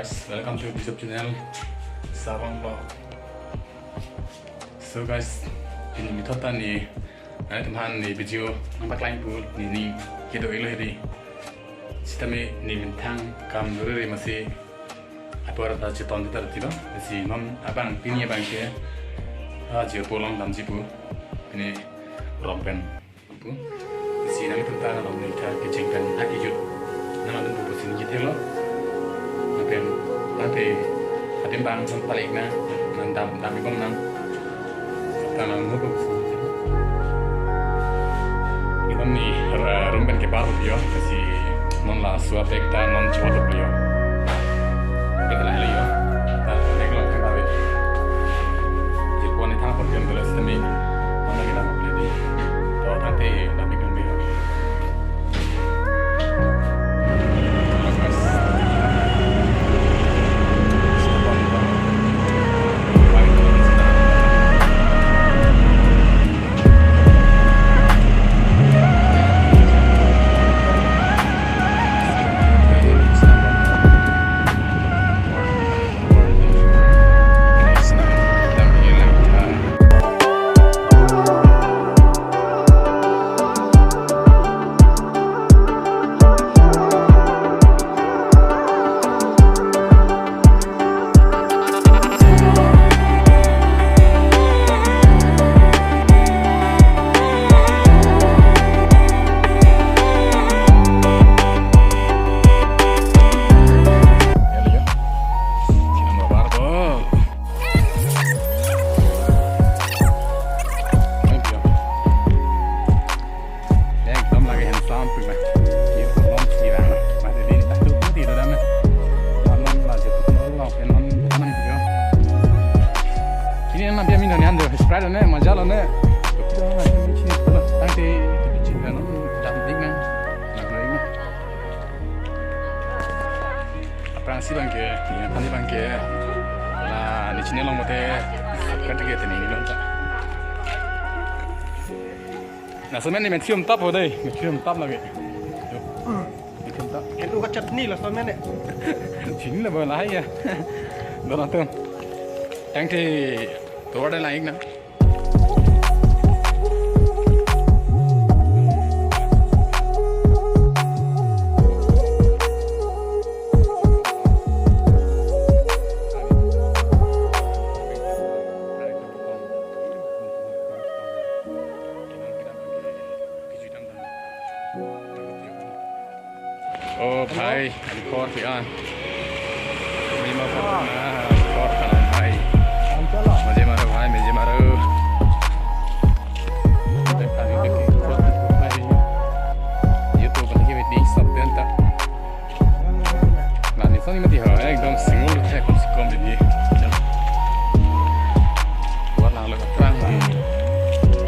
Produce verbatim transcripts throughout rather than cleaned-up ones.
Welcome to YouTube channel, Sarong Vlog. So guys, pini methot ta ne, nanglitum aphan ne video nangpaklangpo, ne ning kedo-ilo hedi. Sitame ne methang kam duri re masi apor ta cheton ta tilo. Si non abang pini abang ke, ah, jirpo along damjipo. Pini rong pen pu. Si nanglitum ta along ne tha kecheng pen akejut nangdunpo pusi ningje thelo. Lapen tangte adim abang nangpalik nang, nangdam, dam-ik bom nang. Tanglang mo ko. Inon ne ra-, room pen kebar pu yo, si non laso abag ta non chot pu yo. Bag la helo yo. Ta bag lo kan ave. Jirpo ne thang pon pion kelas temi. Non lagi nama pledi. To tangte dam-ik dun yo. Ekdom lagi handsome pu ma. Ye, non si bang. Mati din tak tu putih tu dam. Non ma je tu non long pen non bukan yo. Ini nama dia minum ni ando Sprite ne, maja lo ne. Tangte itu kecil kan, dam dik nang. Nang lo ini. Aphrangsi abang ke, ya, tani abang ke. La, ne channel along mate subscribe ke tini ni lonta. Laso amen ne mathium tap ho dei, mathium tap lagi. Yo. Mathium tap. Itu ka chutney laso amen ne. Chini la ba lahai ya. Don atum. Tangte tovar dei lang-ik nang. Oh bhai, ani khor si an. Mima khor na, khor ka bhai. Maje maro bhai, maje maro. YouTube lagi meeting stop den ta. Nani soni mati ha, ekdom single thek kom si kom di. Buat lang lo terang di.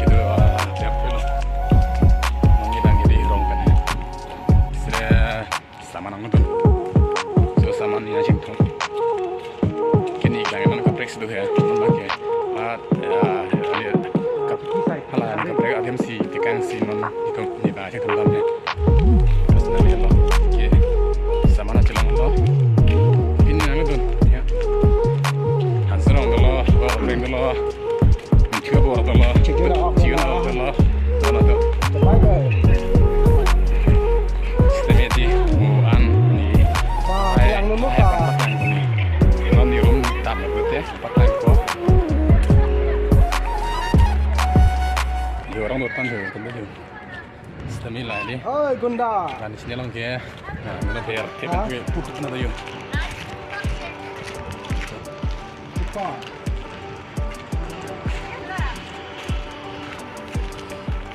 Gitu, ah, tiap kilo. Mungkin dan gini rong kan ya. Sudah saman ang tu. So saman ni nasi tu. Kini kami mana kaprek situ ya. Mana ke. Ah, ya, ya. Kap-, hala, kaprek adim si, tekang si, non, itu, ni ba, cek tentang ya. Terus nanti apa? Oke. Saman aja lang lo. Ini yang itu, ya. Hanserong dolo, goreng dolo. Mencoba dolo. Cium dolo. Dolo tu. Sitame di, mo an ni. Ba, hai, yang dulu hai, ka. Patak yang ni. Kalau di room tap betul ya, patak ko. Di orang dotan tu, kan tu. Sitame la di. Oi, Gunda. Kan di sini lang ke. Nah, mana biar kita. Hah? Putus na tayo. Kita.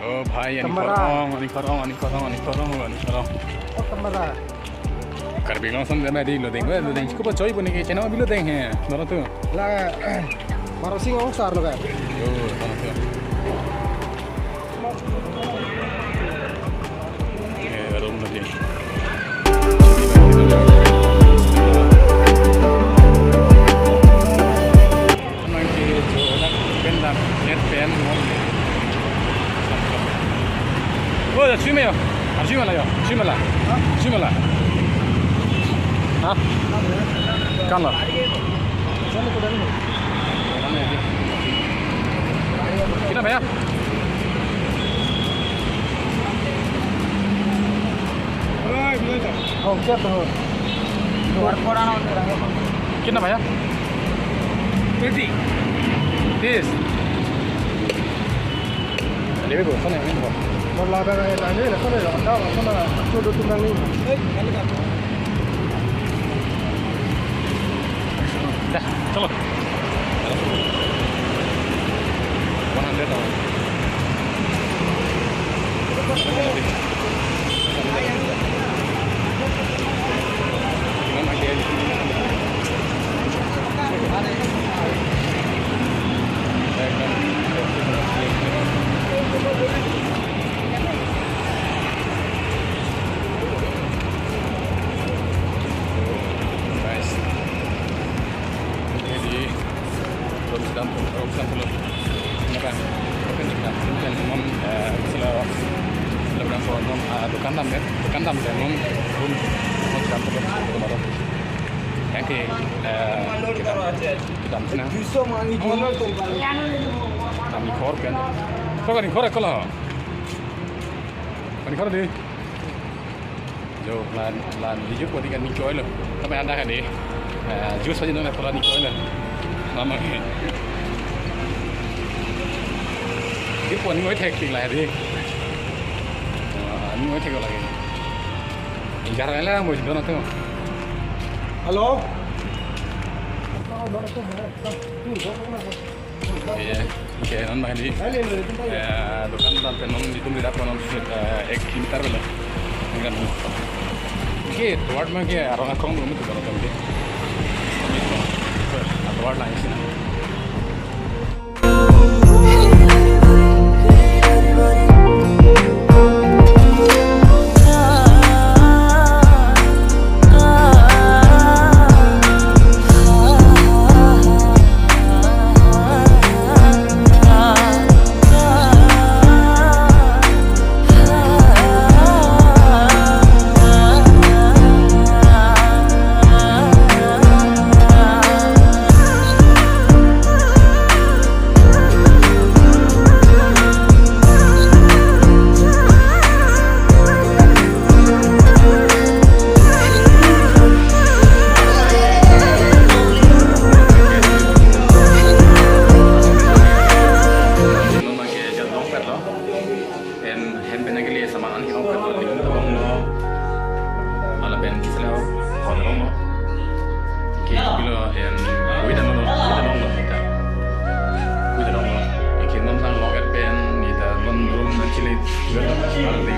Oh bhai, ani Kamara. Khorong, ani khorong, ani khorong, ani khorong, ani khorong. Oh, Kamara. Karbi Anglong ason dema di lodeng, eh, lodeng cukup choi puni ke channel bi lodeng he, nora tu. La, Maro Sing Ong Sar lo kan. Yo, nora tu. Eh, room lagi. Nang ke jo dak pen dak net pen. Oh, ya, sui me yo. Ah, sui mala yo. Sui mala. Sui mala. Hah? Kan la? कितना भैया? Oh, क्या तो हो? कितना भैया? Thirty. तीस. Lebih, Bu, sana, ini, Bu. Mau laga, eh, lain, eh, sana, lain, sana, sana, sana, sana, sana, sana. Dah, चलो. One hundred. Nice. Jadi, belum sedang, belum sedang, belum. Kenapa? Bukan sedang, bukan, non, eh, sila, sila bilang ko non, ah, dukan dam ya, dukan dam ya, non, pun, non sedang, belum, belum ada. Yang ke, eh, kita, kita, sini. Kami korban. Kok kami korban kalau? Kami korban di. Jo, lan, lan, video ko di kan ni choi lo. Kami anda kan di. Eh, juice aja nang pura ni choi lo. Mama ke. Di ko ni ngoi thek ting la di. Ah, ni ngoi thek lagi. Injar la mo jidon ato. Hello? Oke, oke, non mahali. Eh, dukan dam pen non itum tidak non, eh, ek kilometer bela. Dengan. Oke, tuat mah ke arong akong dulu tu kalau kan. Tuat lain sih. Pen, hem pen ke liye saman an kelong pen, ling kelong lo. Ala pen kisaleo, hon long lo. Ke bilo, em, wida long lo, wida long lo kita. Wida long lo. Ke non sang long et pen, nita non room na chile, wida long lo.